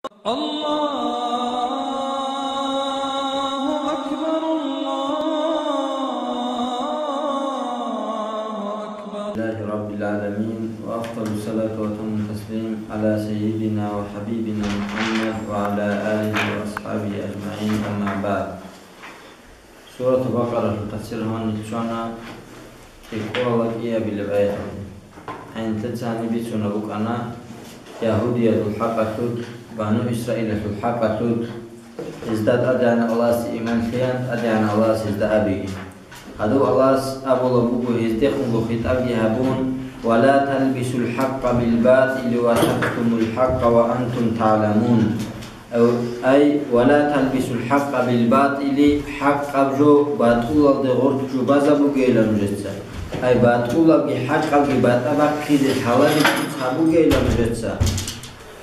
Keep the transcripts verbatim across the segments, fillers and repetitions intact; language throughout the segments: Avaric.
الله أكبر، الله أكبر. لله رب العالمين، وأفضل الصلاة وأتم التسليم على سيدنا وحبيبنا محمد وعلى آله وأصحابه أجمعين، أما بعد. Суратул Бакъаралъул тафсир гьаниб чӀвана, цӀикӀкӀула кӀиабилеб аяталде. ГӀинтӀица гьаниб бицунеб букӀана ягьудиязул хӀакъалъулъ, Бану Исраилалъул хӀакъалъулъ, гьезда ТӀадегӀанав Аллагьасе иман лъеян, ТӀадегӀанав Аллагьас гьезда абиги. Гьадув Аллагьас абулаб буго гьездехунго хитӀабги гьабун: «Ва ла талбисул хӀакъа бил батӀили ва тактумул хӀакъа ва антум тагӀламун». Ай, «Ва ла талбисул хӀакъа бил батӀили», хӀакъаб жо батӀулалде гъоркь жубазабугейилан нужеца. Ай, батӀулабги хӀакъабги батӀа бахъизе лъалаби куц гьабугейилан нужеца.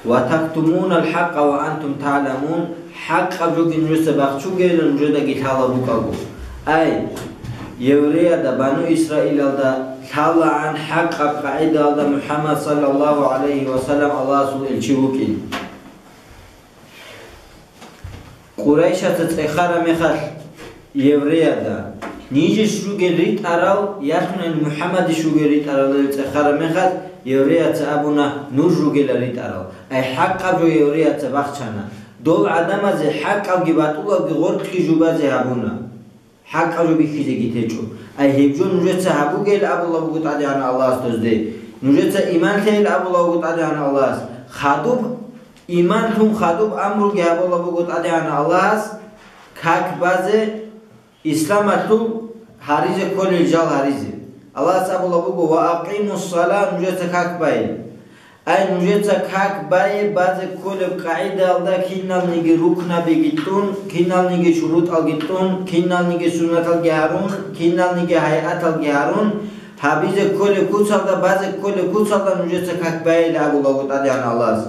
«Ва тактумунал хӀакъа ва антум тагӀламун», хӀакъаб жоги нужеца бахчугейилан нужедаги лъалаб букӀаго. Ай, евреяда, Бану Исраилалда лъалаан хӀакъаб къагӀидаялда МухӀаммад саллаллагьу гӀалайгьи ва саллам Аллагьасул элчи вукӀин. Къурайшаца цӀехараб мехалъ евреяда, нижеш ругел ритӀарал, ялъунани МухӀаммадеш ругел ритӀарал цӀехараб мехалъ, евреяца абуна, нуж ругела ритӀарал. Ай хӀакъаб жо евреяца бахчана. Дол гӀадамазе хӀакъабги батӀулабги гъоркьги жубазе гьабуна. ХӀакъаб жо бихьизеги течӀо. Ай гьеб жо нужеца гьабугел абулаб буго ТӀадегӀанав Аллагьас дозде. Нужеца иман лъейил абулаб буго ТӀадегӀанав Аллагьас. Хадуб, иман лъун хадуб амруги гьабулаб буго ТӀадегӀанав Аллагьас как базе, исламалъул гьаризе кколел жал гьаризе. Аллагьас абулаб буго: «Ва акъимуссала», нужеца как байе. Ай, нужеца как бае базе кколеб къагӀидаялда киналниги рукнабиги кьун, киналниги шурутӀалги кьун, киналниги суннаталги гьарун, киналниги гьайаталги гьарун, гьабизе кколеб куцалда, базе кколеб куцалда нужеца как байила абулаб буго ТӀадегӀанав Аллагьас.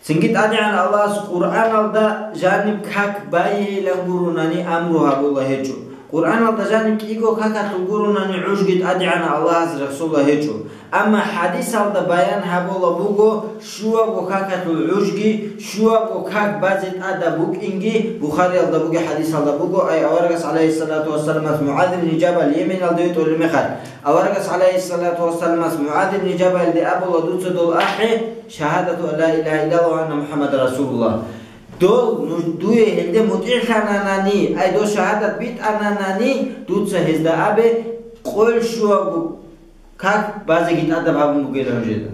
Цинги ТӀадегӀанав Аллагьас Къуръаналда жаниб как байейилан гуронани амру гьабула гьечӀо. Къуръаналда жаниб кӀиго какалъул гуронани гӀужги ТӀадегӀанав Аллагьас рехсола гьечӀо. Амма хӀадисалда баян гьабула буго щуабго какалъул гӀужги, щуабго как базе тӀадаб букӀинги, Бухариялда буго, хӀадисалда буго, ай аварагас, гӀалайгьиссалату вассаламас, МугӀаз ибн Жабал Йеменалде витӀулеб мехалъ, аварагас, гӀалайгьиссалату вассаламас, МугӀаз ибн Жабалде абула: «Дуца дол ахӀе, шагьадату ан ла илагьа иллаллагь ва анна МухӀаммадан расулуллагь». Дол, ну, дуе гьелде мутӀигӀлъананани, ай, дол шагьадат битӀананани, дуца гьезда абе, къойил щуабго как базеги тӀадаб гьабун бугила нужеда.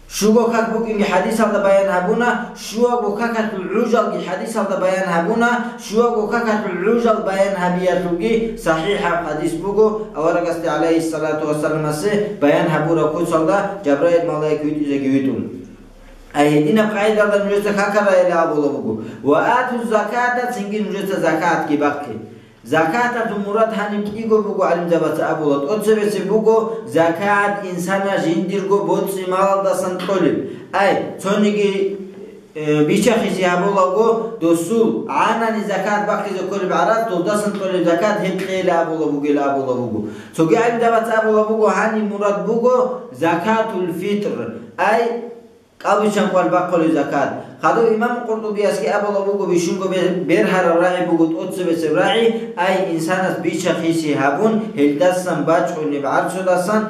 Щуго как букӀинги хӀадисалда баян гьабуна, щуабго какалъул гӀужалги хӀадисалда баян гьабуна, щуабго какалъул гӀужал баян гьабиялъулги сахӀихӀаб хӀадис буго, аварагасде, гӀалайгьиссалату вассаламасе, баян гьабураб куцалда Жабраил малаик витӀизеги витӀун. Ай гьединаб къайдалда нужеца какарайила абула буго. «Ва ату заката», цинги нужеца закатги бахъе. Закаталъул мурад гьаниб кӀиго буго, гӀалимзабаца абула, тӀоцебесеб буго закат инсана жиндирго боцӀи-малалдасан кьолеб. Ай, цониги, э, бичахизе гьабулаго, досул гӀанани закат бахъизе кколеб гӀарац, доздасан кьолеб закат гьеб кьейила абула бугила абула буго. Цоги гӀалимзабаца абула буго, гьаниб мурад буго закатул фитр. Ай, кӀалбиччан къвал бахъулеб закат. Хадув имам Къуртубиясги абула буго, бищунго бер-, бергьараб рагӀи буго тӀоцебесеб рагӀи, ай, инсанас бича-хиси гьабун, гьелдасан бачӀунеб гӀарцудасан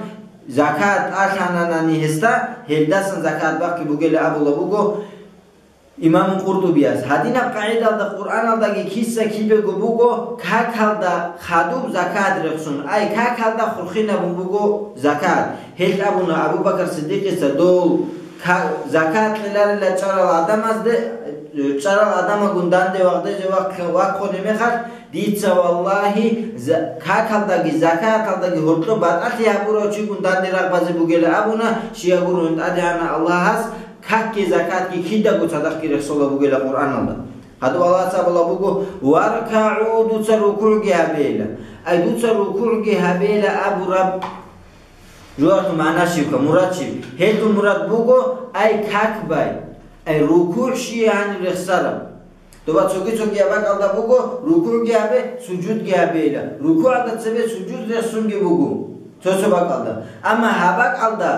закат тӀалъананани гьесда, гьелдасан закат бахъи бугела абула буго имам Къуртубияс. Гьадинаб къагӀидалда Къуръаналдаги киса-кибего буго, какалда хадуб закат рехсун, ай, какалда хурхинабун буго закат. Гьел абуна Абу Бакр Сиддикъица, дол ка-, закат кьеларила чӀарал гӀадамазде, чӀарал гӀадамагун данде вагъдезе вахъ-, вахъуне мехалъ, дица, валлагьи, за-, какалдаги закаталдаги гьоркьоб батӀалъи гьабурав чигун данде рагъ базе бугела абуна, щай гурелъул ТӀадегӀанав Аллагьас какги закатги кидаго цадахъги рехсола бугела Къуръаналда. Гьадуб Аллагьас абула буго: «ВаркагӀу», дуца рукугӀги гьабейила. Ай, дуца рукугӀги гьабейила абураб жоялъул магӀна щибха, мурад щиб? Гьелъул мурад буго, ай, как бай, ай, рукугӀ щиян рехсараб. Доба цоги-цогияб бакӀалда буго, рукугӀги гьабе, сужудги гьабейила. РукугӀалда цебе сужуд рехсунги буго цо-цо бакӀалда. Амма гьаб бакӀалда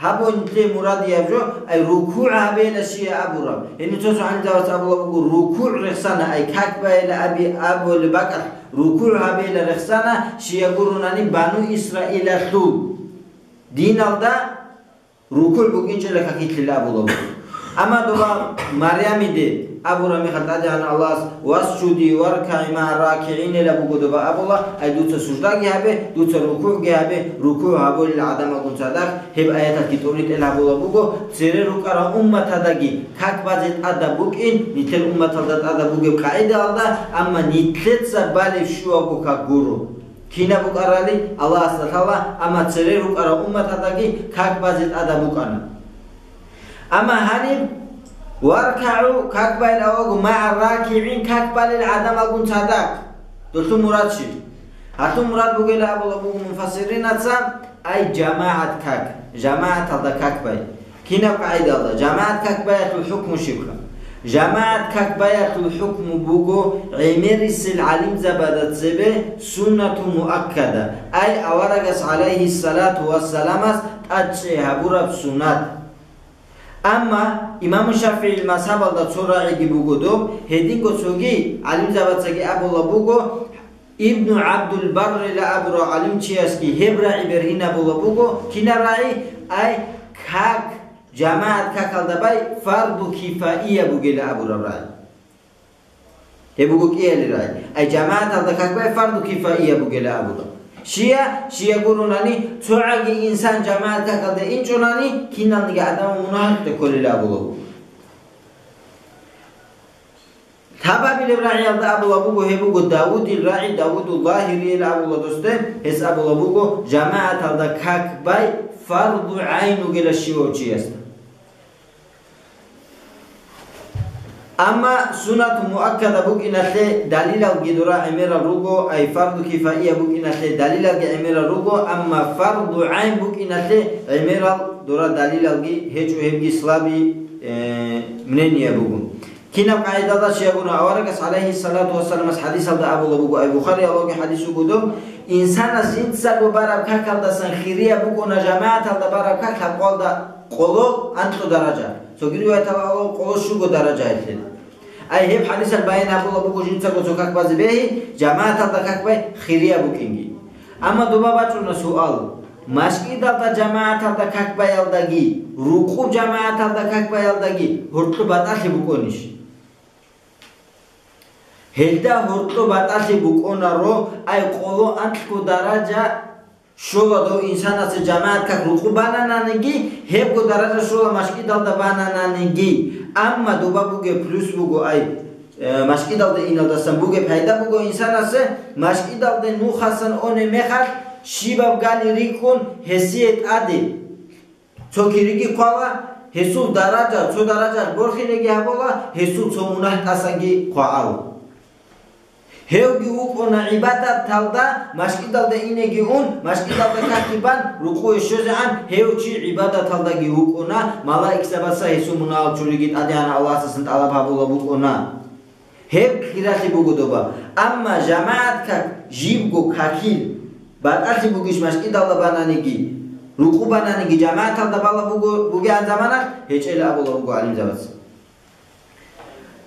Гьаб нилъее мурадияб жо, ай рукугӀ гьабейила шия абураб. Гьениб цо-цо гӀалимзабаз абулеб буго, рукугӀ рехсана, ай как байила аби абулеб бакӀалъ, рукугӀ гьабейила рехсана, шия гуронани Бану Исраилалъул диналда рукугӀ букӀинчӀила какилъила абулеб буго. Амма доба Марямиде абураб мехалъ ТӀадегӀан Аллагьас, «Васжуди варкагӀи магӀа ракигӀин» ила буго доба абула, ай дуца суждаги гьабе, дуца рукугӀги гьабе, рукугӀ гьабулел гӀадамалгун цадахъ, гьеб аяталъги тӀоритӀел гьабула буго, цере рукӀарал умматадаги как базе тӀадаб букӀин, нилъер умматалда тӀадаб бугеб къагӀидаялда, амма нилъеца балеб щуабго как гуро. Кинаб букӀарали Аллагьасда лъала, амма цере рукӀарал умматадаги как базе тӀадаб букӀана. Амма гьаниб варкагӀу, как байил авагу, магӀа ракигӀин, как балел гӀадамалгун цадахъ. Долъул мурад щиб? Гьалъул мурад бугела абула буго муфассиринаца, ай жамагӀат как, жамагӀаталда как бай. Кинаб къагӀидалда? ЖамагӀат как баялъул хӀукму щибха? ЖамагӀат как баялъул хӀукму буго гӀемерисел гӀалимзабада цебе суннату муаккада, ай аварагас гӀалайгьиссалату вассаламас тӀадчӀей гьабураб суннат. Амма имаму ШафигӀил мазгьабалда цо рагӀиги буго доб, гьединго цоги гӀалимзабацаги абула буго, Ибну ГӀабдул-Баррила абурав гӀалимчиясги гьеб рагӀи бергьинабула буго, кинаб рагӀи? Ай, как, жамагӀат какалда бай фарду кифаия бугела абураб рагӀи. Гьеб буго кӀиялил рагӀи. Ай, жамагӀаталда как бай фарду кифаия бугела абураб. Шия, шия гуронани, цогӀаги инсан жамагӀат какалда инчӀонани, киналниги гӀадамал мунагьалъе кколела абула буго. Лъабабилеб рагӀиялда абула буго, гьеб буго Давудил рагӀи, Давуду Лагьириял абула досде, гьес абула буго, жамагӀаталда как бай фарду гӀайн бугела щивав чиясда. Амма суннату муаккада букӀиналъе далилалги дора гӀемерал руго, ай фарду кифаия букӀиналъе далилалги гӀемерал руго, амма фарду гӀайн букӀиналъе гӀемерал дора далилалги гьечӀо, гьебги слаби, э, мнение буго. Кинаб къагӀидалда щай гуна, аварагас, гӀалайгьиссалату вассаламас, хӀадисалда абула буго, ай Бухариялъулги хӀадис вуго доб, инсанас жинцаго бараб какалдасан хирияб букӀуна жамагӀаталда бараб как лъабкъоялда къоло анкьго даража, цоги риваяталда къоло щуго даража гьелъила. Ай гьеб хӀадисалъ баян гьабула буго жинцаго цо как базе бегьи, жамагӀаталда как бай хирияб букӀинги. Амма доба бачӀуна суал. МаскӀидалда жамагӀаталда как баялдаги, рукъу жамагӀаталда как баялдаги гьоркьоб батӀалъи букӀунищ? Гьелда гьоркьоб батӀалъи букӀунаро, ай къоло анкьго даража щола дов инсанасе жамагӀат как рукъу банананиги, гьебго даража щола маскӀидалда банананиги. Амма доба бугеб плюс буго, ай, э, маскӀидалда иналдасан бугеб пайда буго инсанасе, маскӀидалде нухасан оне мехалъ, щибаб гали рикӀкӀун гьесие тӀаде цо кириги хъвала, гьесул даража, цо даража борхиреги гьабула, гьесул цо мунагь тӀасаги хъвагӀала. Гьевги вукӀуна гӀибадаталда, маскӀидалда инеги ун, маскӀидалда какги бан, рукъуе щвезегӀан, гьев чи гӀибадаталдаги вукӀуна, малаикзабаца гьесул мунагьал чуриги ТӀадегӀанав Аллагьасдасан тӀалаб гьабула букӀуна. Гьеб хиралъи буго доба. Амма жамагӀат как, жибго какил, батӀалъи бугищ маскӀидалда бананиги, рукъу бананиги жамагӀаталда бала буго, бугеан заманалъ гьечӀела абула буго гӀалимзабаца.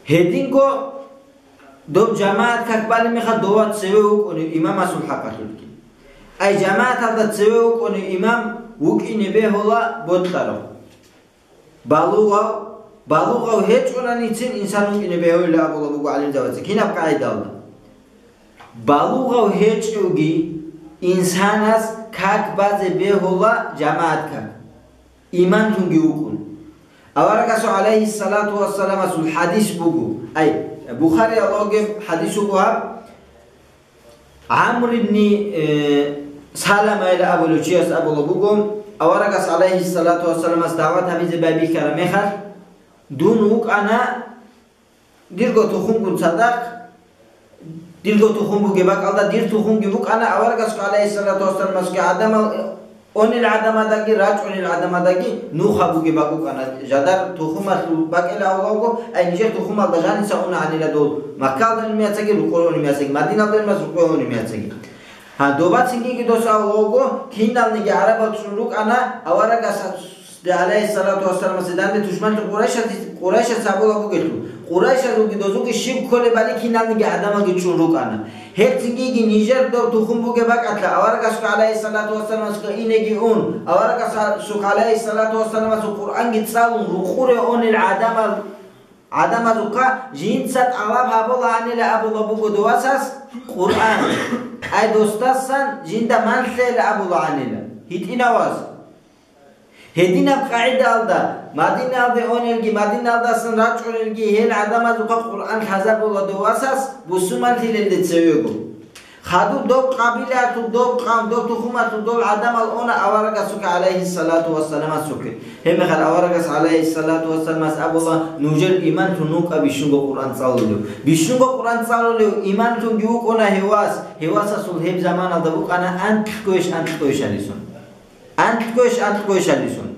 Гьединго доб жамагӀат как балеб мехалъ дова цеве вукӀунев имамасул хӀакъалъулъги. Ай жамагӀаталда цеве вукӀунев имам вукӀине бегьула бокьарав. Балугъав, балугъав гьечӀонаницин инсан вукӀине бегьула абула буго гӀалимзабаца. Кинаб къагӀидалда? Балугъав гьечӀевги инсанас как базе бегьула жамагӀат как. Имамлъунги вукӀун. Аварагасул гӀалайгьиссалату вассаламасул хӀадис буго. Ай, Бухариялъулги хӀадис буго гьаб. ГӀамр ибни, э, Саламайла абулев чияс абула буго, аварагас гӀалайгьиссалату вассаламас дагӀват гьабизе байбихьараб мехалъ, дун вукӀана дирго тухумгун цадахъ, дирго тухум бугеб бакӀалда дир тухумги букӀана, аварагасго гӀалайгьиссалату вассаламасги гӀадамал, онил гӀадамадаги, рачӀунил гӀадамадаги нуха бугеб бакӀ букӀана. Жадар тухумалъул бакӀила авлавго, ай нижер тухумалда жаниса уна гьанила дол Маккалда унеб мехалъги, рукъуе унеб мехалъги, Мадиналда унеб мехалъги, рукъуе унеб мехалъги. Гьа, доба цинги дос авлавго, киналниги гӀарабал чӀун рукӀана, аварагас гӀалайгьиссалату вассаламасе данде тушманлъи Къурайшасе, Къурайшасе гьабулеб бугелъул, Къурайшазулги дозулги щиб кколебали киналниги гӀадамалги чӀун рукӀана. Гьеб цинги нижер доб тухум бугеб бакӀалъа, аварагасухъе гӀалайгьиссалату вассаламасухъе инеги ун, аварагасухъе гӀалайгьиссалату вассаламасул Къуръанги цӀалун рукъуре унел гӀадамал, гӀадамазухъа жинца тӀалаб гьабулаанила абулеб буго дов васас Къуръан. Ай, досдасан жинда малъейила абулаанила. ГьитӀинав вас. Гьединаб къагӀидаялда, Мадинаялде унелги, Мадинаялдасан рачӀунелги гьел гӀадамазухъа Къуръан лъазабула дов васас бусурманлъилелде цевего. Хадуб доб къабилаялъул, доб къавм, доб тухумалъул дол гӀадамал уна аварагасухъе, гӀалайгьиссалату вассаламасухъе. Гьебмехалъ аварагас, гӀалайгьиссалату вассаламас, абула: «Нужер иман лъун вукӀа бищунго Къуръан цӀалулев». Бищунго Къуръан цӀалулев иман лъунги вукӀуна гьев вас, гьев васасул гьеб заманалда букӀана анкьго иш, анкьго ишалъисун. Анкьго иш, анкьго ишалъисун.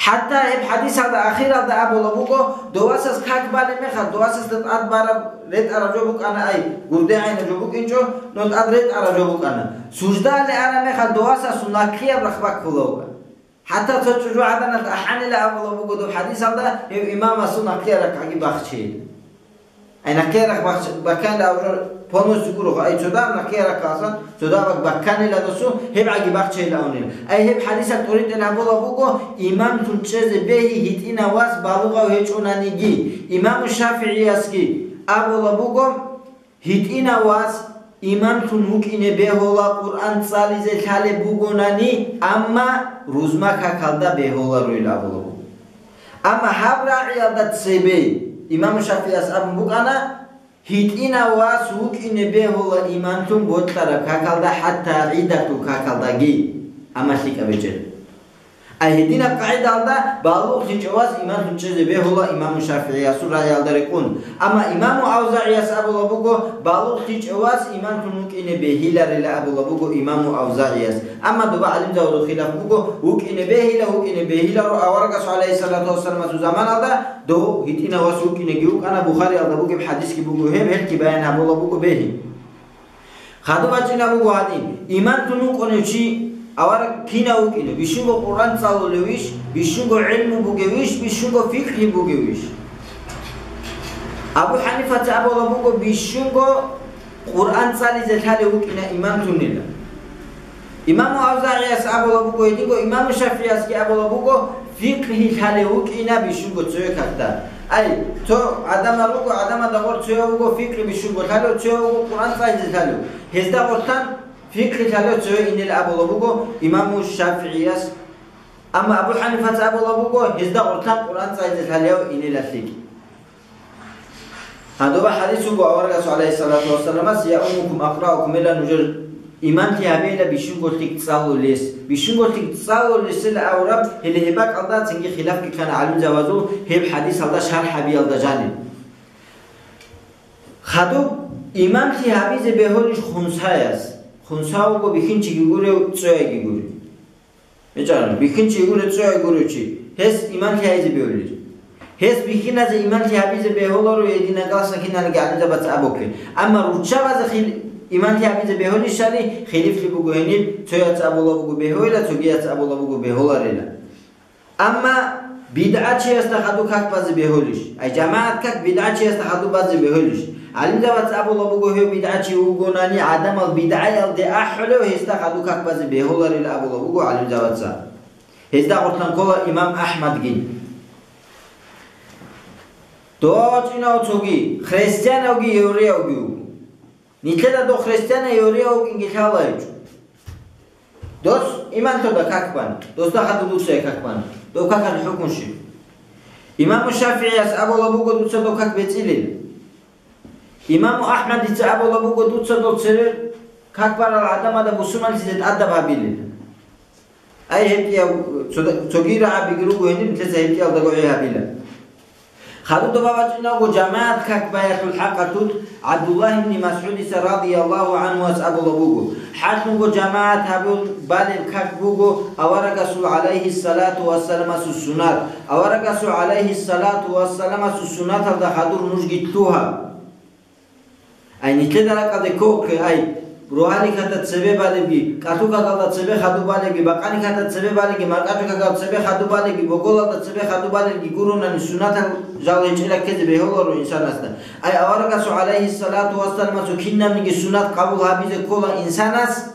ХӀатта гьеб хӀадисалда ахиралда абула буго, дов васас как балеб мехалъ, дов васасда тӀад бараб ретӀараб жо букӀана, ай, гурде гӀайнаб жо букӀинчӀо, но тӀад ретӀараб жо букӀана. Суждаялде араб мехалъ дов васасул наклияб рахъ баккула буго. ХӀатта цо чӀужугӀаданалъ ахӀанила абула буго доб хӀадисалда, гьев имамасул наклияб рахъги бахчейила. Ай, нахъе рахъ бахч-, бакканила абураб полностью гуро, ай, цо дагьаб нахъе рахъалъан, цо дагьаб бакканила досу, гьебгӀаги бахчейилаунила. Ай, гьеб хӀадисалъ тӀоритӀел гьабула буго, имамлъун чӀезе бегьи гьитӀинав вас балугъав гьечӀонаниги. Имаму ШафигӀиясги абула буго, гьитӀинав вас имамлъун вукӀине бегьула Къуръан цӀализе лъалеб бугонани, амма рузма какалда бегьуларуил абула буго. Амма гьаб рагӀиялда цебе имам ШафигӀияс абун букӀана, гьитӀинав вас вукӀине бегьула имамлъун бокьараб какалда, хӀатта гӀидалъул какалдаги, амма лъикӀаб гьечӀел. Ай, гьединаб къагӀидалда балугълъичӀев вас имамлъун чӀезе бегьула имам ШафигӀиясул рагӀиялда рекъон. Амма имаму АвзагӀияс абула буго, балугълъичӀев вас имамлъун вукӀине бегьиларила абула буго имаму АвзагӀияс. Амма доба гӀалимзабазул хилаф буго, вукӀине бегьила, вукӀине бегьиларо аварагасул гӀалайгьиссалату вассаламасул заманалда, дов гьитӀинав вас вукӀинеги вукӀана, Бухариялда бугеб хӀадисги буго гьеб, гьелъги баян гьабула буго бегьи. Хадуб бачӀина буго гьадин, имамлъун вукӀунев чи авараг кинав вукӀинев, бищунго Къуръан цӀалулевищ, бищунго гӀилму бугевищ, бищунго фикъгьи бугевищ? Абу ХӀанифаца абула буго, бищунго Къуръан цӀализе лъалев вукӀина имамлъунила. Имаму АвзагӀияс абула буго, гьединго имаму ШафигӀиясги абула буго, фикъгьи лъалев вукӀина бищунго цеве какда. Ай, цо гӀадамал руго, гӀадамазда гъор цеве вуго фикъгьи бищунго лъалев, цеве вуго Къуръан цӀализе лъалев. Гьезда гъорлъан фикъгьи лъалев цеве инел абула буго имаму ШафигӀияс. Амма Абу ХӀанифаца абула буго, гьезда гъорлъан Къуръан цӀализе лъалев инелалъикӀ. Гьадуба хӀадис буго аварагасул гӀалайгьиссалату вассаламас: «Яуммукум акъраукум», ила нужер имамлъи гьабейила бищунго лъикӀ цӀалулес. Бищунго лъикӀ цӀалулесила авураб, гьеле гьеб бакӀалда цинги хилафги ккана гӀалимзабазул гьеб хӀадисалда шархӀ гьабиялда жаниб. Хадуб имамлъи гьабизе бегьулищ хунсаяс? Хунса вуго бихьинчиги гурев, цӀояги гурев. БичӀарана, бихьинчи гурев, цӀояй гурев чи, гьес имамлъи гьабизе бегьулищ? Гьес бихьиназе имамлъи гьабизе бегьуларо, гьединагасахъиналги гӀалимзабаца абухъе. Амма руччабазе хил-, имамлъи гьабизе бегьулищали хилифлъи буго гьениб, цояц абула буго бегьуила, цогияц абула буго бегьуларила. Амма бидгӀачиясда хадуб как базе бегьулищ? Ай, жамагӀат как бидгӀачиясда хадуб базе бегьулищ? ГӀалимзабаца абула буго, гьев бидгӀачи вугонани, гӀадамал бидгӀаялде ахӀулев гьесда хадуб как базе бегьуларил абула буго гӀалимзабаца. Гьезда гъорлъан ккола имам АхӀмадги. Дов вачӀинав цоги, христианавги евреявги вуго. Нилъеда дов христианай евреяв вукӀинги лъала гьечӀо. Дос имамлъуда как бан, досда хадуб дуцая как бан, дов какалъ хӀукму щиб? Имаму ШафигӀияс абула буго дуца дов как бецӀилил. Имаму АхӀмадица абула буго дуца дов церер как барал гӀадамазда бусурманлъизе тӀадаб гьабилил. Ай, гьеб кӀияв цо-, цоги рагӀабиги руго гьениб, нилъеца гьеб кӀиялдаго гӀи гьабила. Хадуб доба бачӀинавго жамагӀат как баялъул хӀакъалъулъ ГӀабдуллагь ибн МасгӀудица радияллагьу гӀанхуас абула буго: «ХӀалъунго жамагӀат гьабун балеб как буго аварагасул гӀалайгьиссалату вассаламасул суннат. Аварагасул гӀалайгьиссалату вассаламасул суннаталда хадур нужги лъугьа». Ай, нилъеда ракӀалде кколхъе, ай, Рогьалихъалда цебе балебги, кӀалъукъалда цебе хадуб балебги, бакъанихъалда цебе балебги, маркӀачӀукъалда цебе хадуб балебги, боголалда цебе хадуб балебги гуронани сунатал жал гьечӀел раккезе бегьуларо инсанасда. Ай аварагасул гӀалайгьиссалату вассаламасул кинабниги сунат къабул гьабизе ккола инсанас,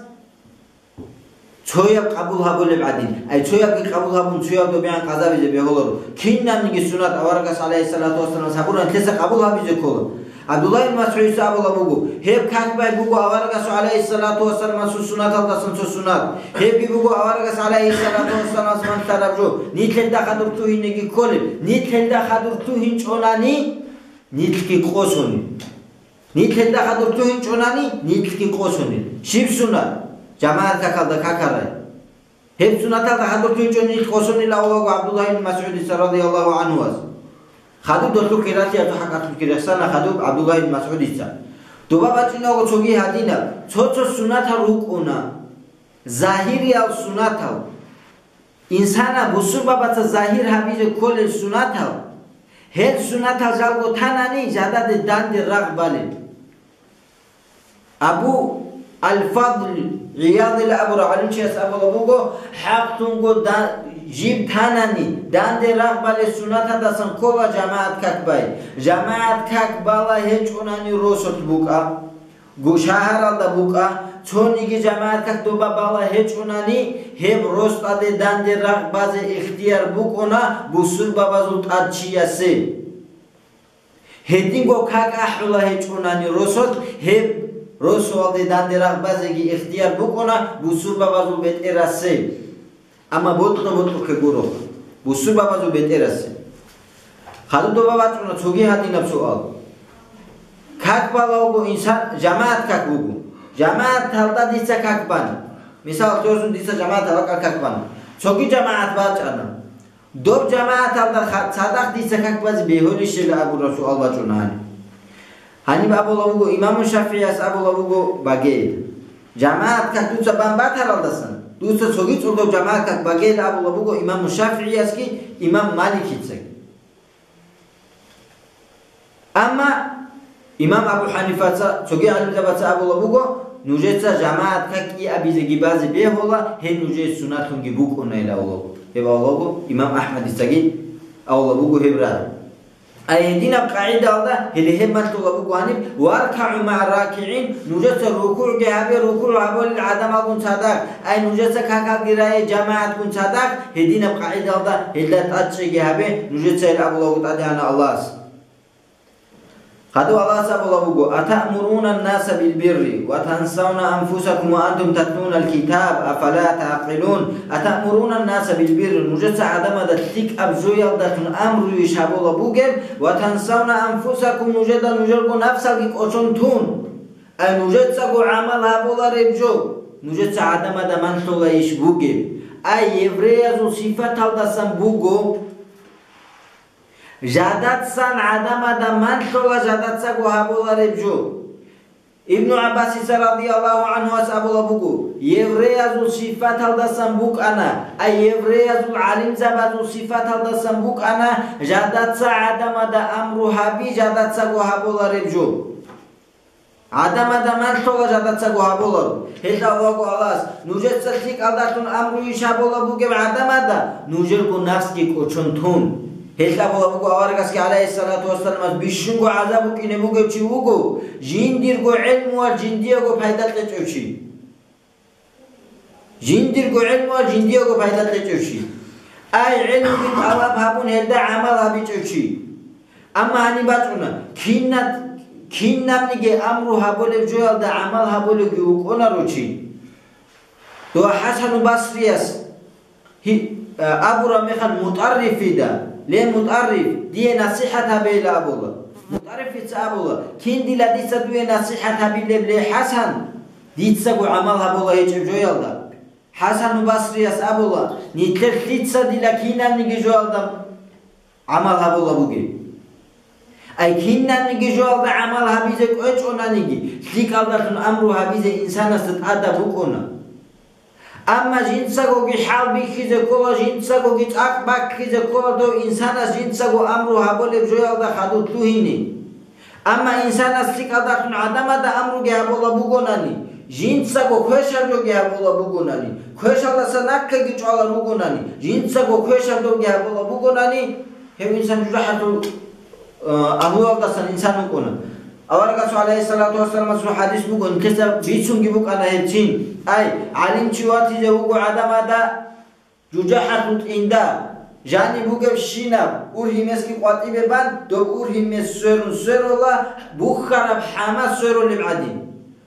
цояб къабул гьабулеб гӀадин, ай цоябги къабул гьабун, цояб добегӀан къазабизе бегьуларо. Кинабниги сунат аварагас гӀалайгьиссалату вассаламас гьабураб нилъеца къабул гьабизе ккола. ГӀабдуллагь ибн МасгӀудица абулаб буго, гьеб как бай буго аварагасул гӀалайгьиссалату вассаламасул сунаталдасан цо сунат. Гьебги буго аварагас гӀалайгьиссалату вассаламас ванлъараб жо. Нилъелда хадур тугьинеги кколеб. Нилъелда хадур тугьинчӀонани, нилъги къосуни. Нилъелда хадур тугьинчӀонани, нилъги къосуни. Щиб сунат? ЖамагӀат какалда какарай. Гьеб сунаталда хадур тугьинчӀони нилъ къосунила авлаго ГӀабдуллагь ибн МасгӀудица радияллагьу гӀанхуас. Хадуб долъухъе ралъиязул хӀакъалъулъги рехсана хадуб ГӀабдуллагь ибн МасгӀудица. Доба бачӀунего цоги гьадинаб, цо-цо сунатал рукӀуна, загьириял сунатал. Инсанаб бусурбабаца загьир гьабизе кколел сунатал, гьел сунатал жалго танани, жададе данде рагъ балеб. Абу Аль-Фадл ГӀиядил абурав гӀалимчияс абулаб буго, хӀакълъунго да-, жиб танани, данде рагъ балес сунатадасан ккола жамагӀат как бай. ЖамагӀат как бала гьечӀунани росулъ букӀа, гу-, шагьаралда букӀа, цониги жамагӀат как доба бала гьечӀунани, гьеб росдаде данде рагъ базе ихтияр букӀуна бусурбабазул тӀад чиясе. Гьединго как ахӀула гьечӀунани росулъ, гьеб росуалде данде рагъ базеги ихтияр букӀуна бусурбабазул бетӀерасе. Амма бокьа-бокьухъе гуро, бусурбабазул бетӀерасе. Хадуб доба бачӀуна цоги гьадинаб суал. Как балавго инсан, жамагӀат как буго. ЖамагӀаталда дица как бана. Мисал, тӀоцун дица жамагӀаталда как бана. Цоги жамагӀат бачӀана. Доб жамагӀаталда ха-, цадахъ дица как базе бегьулищила абураб суал бачӀуна гьаниб. Гьаниб абулаб буго, имаму ШафигӀияс абулаб буго багейил. ЖамагӀат как дуца бан батаралдасан, дуца цоги цӀолдав жамагӀат как багейил абулаб буго имаму ШафигӀиясги имам Маликицаги. Амма имам Абу ХӀанифаца, цоги гӀалимзабаца абулаб буго, нужеца жамагӀат как кӀиабизеги базе бегьула, гьеб нужее суннатлъунги букӀунайилан абулаб буго. Гьеб абулаб буго, имам АхӀмадицаги абулаб буго гьеб рагӀи. Ай гьединаб къагӀидалда, гьеле гьеб малъула буго гьаниб, «ВаркагӀу магӀа ракигӀин», нужеца рукугӀги гьабе, рукугӀ гьабулел гӀадамалгун цадахъ, ай нужеца какалги рае жамагӀатгун цадахъ, гьединаб къагӀидалда гьелда тӀадчӀеги гьабе, нужеца гьел абулаб буго ТӀадегӀанав Аллагьас. Хадув Аллагьас абулаб буго, «Атаъмуруна ннаса билбирри ва тансавна анфусакум ва антум татлуна алкитаб, афала тагӀкъилун?» Атаъмуруна ннаса билбирри, нужеца гӀадамазда лъикӀаб жоялдалъун амруйищ гьабулаб бугеб, ва тансавна анфусакум, нужеда нужерго напсалги кӀочон тун. Ай нужецаго гӀамал гьабулареб жо, нужеца гӀадамазда малъулайищ бугеб? Ай евреязул сифаталдасан буго. Жадацан гӀадамазда малъула жадацаго гьабулареб жо. Ибну ГӀаббасица радияллагьу гӀанхуас абулаб буго, евреязул сифаталдасан букӀана, ай евреязул гӀалимзабазул сифаталдасан букӀана, жадаца гӀадамазда амру гьаби, жадацаго гьабулареб жо. ГӀадамазда малъула жадацаго гьабуларо. Гьелъ абулаго Аллагьас, нужеца лъикӀалдалъун амруйищ гьабулаб бугеб гӀадамазда, нужерго напсги кӀочон тун. Гьелъ абулаб буго аварагасги гӀалайгьиссалату вассаламас, бищунго гӀазаб букӀине бугев чи вуго, жиндирго гӀелмуялъ жиндиего пайда кьечӀев чи. Жиндирго гӀелмуялъ жиндиего пайда кьечӀев чи. Ай, гӀелмуги тӀалаб гьабун, гьелда гӀамал гьабичӀев чи. Амма гьаниб бачӀуна, кинаб-, кинабниги амру гьабулеб жоялда гӀамал гьабулевги вукӀунаро чи. Дова ХӀасану Басрияс гьи-, а, абураб мехалъ МутӀаррифида, «Ле, МутӀарриф, дие насихӀат гьабейила», абула. МутӀаррифица абула, кин дила дица дуе насихӀат гьабилеб, ле ХӀасан, дицаго гӀамал гьабула гьечӀеб жоялда. ХӀасану Басрияс абула, нилъер лъица дила кинабниги жоялда гӀамал гьабула бугеб. Ай кинабниги жоялда гӀамал гьабизе кӀвечӀонаниги, лъикӀалдалъун амру гьабизе инсанасда тӀадаб букӀуна. Амма жинцагоги хӀал бихьизе ккола, жинцагоги цӀакъ баккизе ккола дов инсанас жинцаго амру гьабулеб жоялда хадур лъугьине. Амма инсанас лъикӀалдалъун гӀадамазда амруги гьабула бугонани, Жинцаго квешаб жоги гьабула бугонани, квешалдаса нахъеги чӀвала ругонани, жинцаго квешаб жоги гьабула бугонани, гьев инсан жужахӀалъул, э, агьлуялдасан инсан вукӀуна. Аварагасул гӀалайгьиссалату вассаламасул хӀадис буго, нилъеца бицунги букӀана гьеб цин. Ай, гӀалимчи ватизе вуго гӀадамада, жужахӀалъул тӀинда, жаниб бугебщинаб ургьимесги къватӀибе бан, доб ургьимес сверун сверула, бухьараб хӀама сверулеб гӀадин.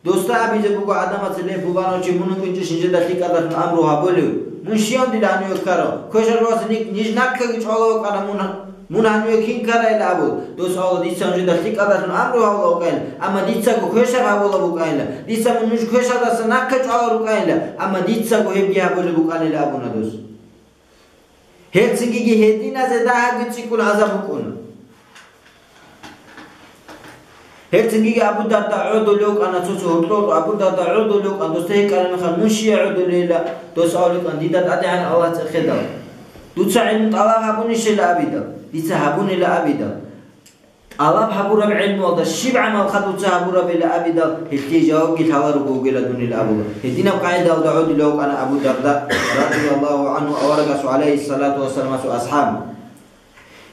Досда абизе буго гӀадамаца: «Ле, пуланав чи, мун вукӀинчӀищ нижеда лъикӀалдалъун амру гьабулев? Мун щиян дила гьаниве ккарав? Квешаб жоялдаса нижеца нахъеги чӀвала вукӀана мун, мун гьаниве кин ккарайилан?» абун. Дос абула: «Дица нужеда лъикӀалдалъун амру гьабула вукӀайилан, амма дицаго квешаб гьабула букӀайилан. Дица мун нуж квешалдаса нахъе чӀвала рукӀайилан, амма дицаго гьебги гьабулеб букӀанилан», абуна дос. Гьелцинги гьединазе дагьабги цӀикӀкӀун гӀазаб букӀуна. Гьелцинги Абу Дарда гӀодулев вукӀана цо-цо гьоркьор, Абу Дарда гӀодулев вукӀана, досда гьикъана мехалъ: «Мун щия гӀодулейила?» Дос абулеб букӀана: «Дида ТӀадегӀан Аллагь цӀехедал. Дуца гӀилму тӀалаб гьабунищила?» абидал, «Дица гьабунила», абидал. «ТӀалаб гьабураб гӀилмуялда щиб гӀамалха дуца гьабурабила?» абидал, гьелъие жавабги лъаларуго вугила дунила абула. Гьединаб къагӀидаялда гӀодулев вукӀана Абу Дарда, радияллагьу гӀангьу, аварагасул гӀалайгьиссалату вассаламасул асхӀаб.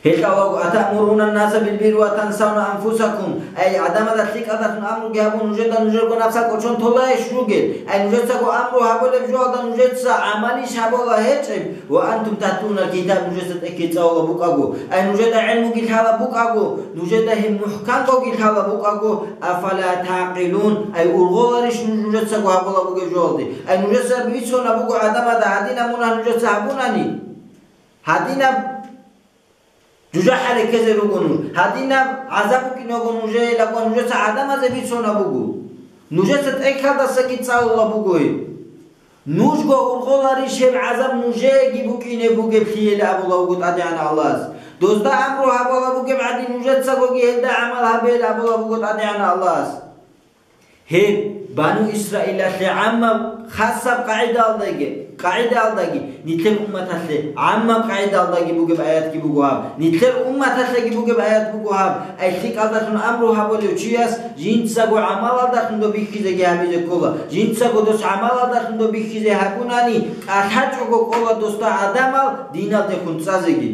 Гьелъ абулаго: «Атаъмуруна ннаса билбирри ва тансавна анфусакум». Ай, гӀадамазда лъикӀалдалъун амруги гьабун, нужеда нужерго напсал кӀочон толайищ ругел? Ай, нужецаго амру гьабулеб жоялда нужеца гӀамалищ гьабула гьечӀеб? «Ва антум татлунал китаб», нужеца тӀехьги цӀалула букӀаго, ай, нужеда гӀилмуги лъала букӀаго, нужеда гьеб мухӀканлъиги лъала букӀаго, «афала тагӀкъилун», ай, ургъуларищ нуж нужецаго гьабула бугеб жоялде? Ай, нужеца бицуна буго гӀадамазда гьадинаб мунагь нужеца гьабунани? Гьадинаб жужахӀалде ккезе руго нуж, гьадинаб гӀазаб букӀине буго нужее, лагъва нужеца гӀадамазе бицуна буго. Нужеца тӀехьалдасаги цӀалула буго гьеб. Нужго ургъуларищ гьеб гӀазаб нужееги букӀине бугеблъиялъ абула вуго ТӀадегӀан Аллагьас. Дозда амру гьабула бугеб гӀадин, нужецагоги гьелда гӀамал гьабейилан абула вуго ТӀадегӀан Аллагьас. Гьеб, Бану Исраилалъе гӀаммаб хасаб къагӀидаялдаги, къагӀидаялдаги, нилъер умматалъе гӀаммаб къагӀидаялдаги бугеб аятги буго гьаб. Нилъер умматалъеги бугеб аят буго гьаб. Ай, лъикӀалдалъун амру гьабулев чияс жинцаго гӀамалалдалъун доб бихьизеги гьабизе ккола. Жинцаго дос гӀамалалдалъун доб бихьизе гьабунани, кӀалъачӀого кӀола досда гӀадамал диналдехун цӀазеги.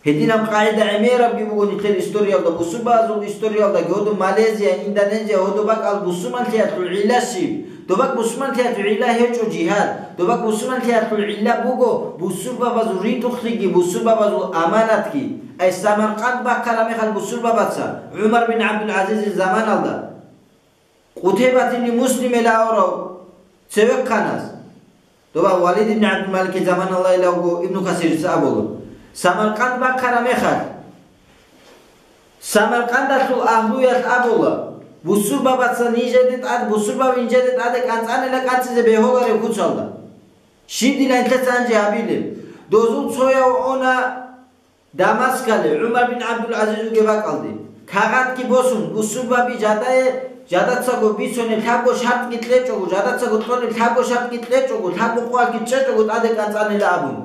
Гьединаб къагӀида гӀемерабги буго нилъер историялда, бусурбабазул историялдаги, гьодо Малезия, Индонезия, гьодо бакӀал бусурманлъиялъул гӀилла щиб? Доб бакӀ бусурманлъиялъул гӀилла гьечӀо жигьад. Доб бакӀ бусурманлъиялъул гӀилла буго бусурбабазул ритӀухълъиги, бусурбабазул аманатги. Ай, Самаркъанд бахъараб мехалъ бусурбабаца, ГӀумар бин ГӀабдул-ГӀазизил заманалда, Къутайбат ибн Муслимил аварагас цевехъанас, доба Валид ибн ГӀабдул-Маликил заманалайилавго Ибну Касирица абула, Самаркъанд бахъараб мехалъ, Самаркъандалъул агьлуялъ абула, бусурбабаца нижеде тӀад, бусурбаби нижеде тӀаде кӀанцӀанила кӀанцӀизе бегьулареб куцалда. Щиб дила нилъеца гьанже гьабилеб? Дозул цояв уна Дамаскалде, ГӀумар бин ГӀабдул-ГӀазиз вугеб бакӀалде, кагъатги босун, бусурбаби жадае, жадацаго бицунеб лъабго шартӀги кьечӀого, жадацаго кьолеб лъабго шартӀги кьечӀого, лъабго къоялъги чӀечӀого тӀаде кӀанцӀанила абун.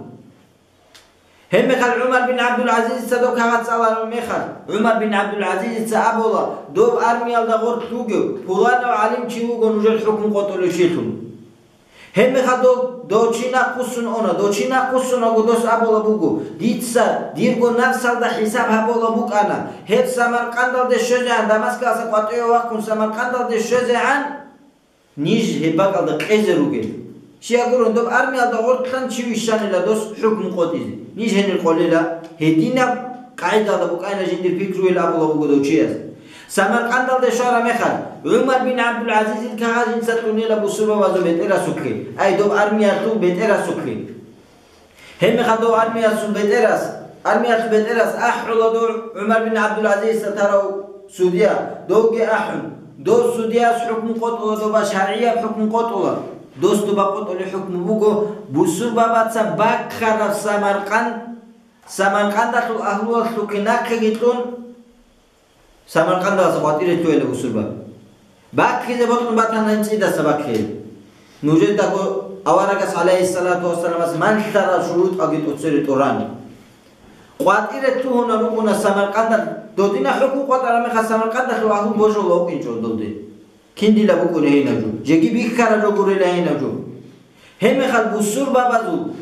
Гьеб мехалъ ГӀумар бин ГӀабдул-ГӀазизица доб кагъат цӀалараб мехалъ, ГӀумар бин ГӀабдул-ГӀазизица абула, доб армиялда гъорлъ вугев пуланав гӀалимчи вуго нужер хӀукму къотӀулев чилъун. Гьеб мехалъ дов, дов чи нахъвуссун уна, дов чи нахъвуссунаго дос абула буго, дица дирго напсалда хӀисаб гьабула букӀана, гьеб Самаркъандалде щвезегӀан, Дамаскалдаса къватӀиве вахъун Самаркъандалде щвезегӀан, ниж гьеб бакӀалда къезе ругел. Щай гурелъул, доб армиялда гъорлъан чи вищанила дос хӀукму къотӀизе, ниж гьенир къолила. Гьединаб къагӀидалда букӀана жиндир пикруял абула буго дов чияс. Самаркъандалде щвараб мехалъ, ГӀумар бин ГӀабдул-ГӀазизил кагъат жинца кьунила бусурбабазул бетӀерасухъе, ай, доб армиялъул бетӀерасухъе. Гьеб мехалъ дов армиялъул бетӀерас, армиялъул бетӀерас ахӀула дов ГӀумар бин ГӀабдул-ГӀазизица тарав судья, довги ахӀун, дов судьяс хӀукму къотӀула, доба шаргӀияб хӀукму къотӀула. Дос доба къотӀулеб хӀукму буго, бусурбабаца бахъараб Самаркъанд, Самаркъандалъул агьлуялъухъе нахъеги кьун, Самаркъандалдаса къватӀире лъугьила бусурбаби. Бахъизе бокьун батана гьанже цӀидаса бахъизе. Нужедаго аварагас, гӀалайгьиссалату вассаламас, малъарал шурутӀалги тӀоцере тӀурани. КъватӀире лъугьуна рукӀуна Самаркъандалъ, додина хӀукму къотӀараб мехалъ Самаркъандалъул агьлу божула вукӀинчӀо долде. Киндила букӀуна гьенаб жо? Жеги бихьараб жо гурила гьенаб жо. Гьебмехалъ бусурбабазул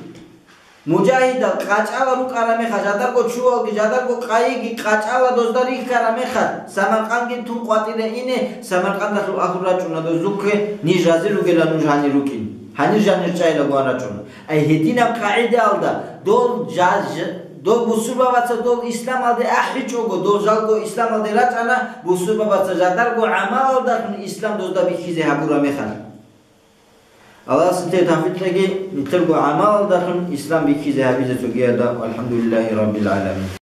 мужагьидал къачӀала рукӀараб мехалъ, жадарго чуялги, жадарго къайиги къачӀала дозда рихьараб мехалъ, Самаркъандги тун къватӀире ине, Самаркъандалъул агьлу рачӀуна дозухъе, ниж рази ругела нуж гьанир рукӀин. Гьанир жанир чӀайила гуан рачӀуна. Ай гьединаб къагӀидаялда, дол жа-, ж-, дол бусурбабаца дол исламалде ахӀичӀого, дол жалго исламалде рачӀана, бусурбабаца жадарго гӀамалалдалъун ислам дозда бихьизе гьабураб мехалъ. Аллагьас нилъее тавфикъ кьеги, нилъерго гӀамалалдалъун ислам бихьизе гьабизе цогиялда. Валхамдулиллагьи раббил гӀаламин.